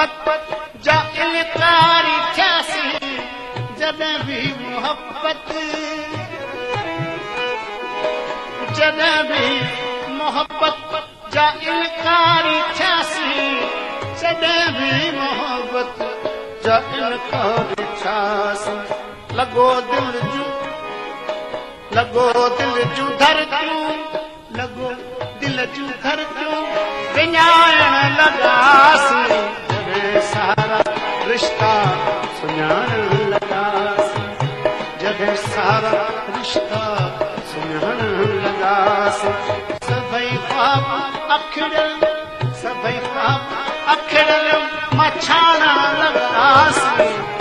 محبت جا انڪاري ٿياسين، جڏهن به محبت، جڏهن به محبت جا انڪاري ٿياسين، جڏهن به محبت جا انڪاري ٿياسين، لڳو دل جون، لڳو دل جون ڌرتيون، لڳو دل جون ڌرتيون وڃائڻ لڳاسين، جڏهن سارا رشتا سڃاڻڻ لڳاسين، جڏهن سارا رشتا سڃاڻڻ لڳاسين، سڀئي خواب اکڙين، سڀئي خواب اکڙين مان ڇاڻڻ لڳاسين.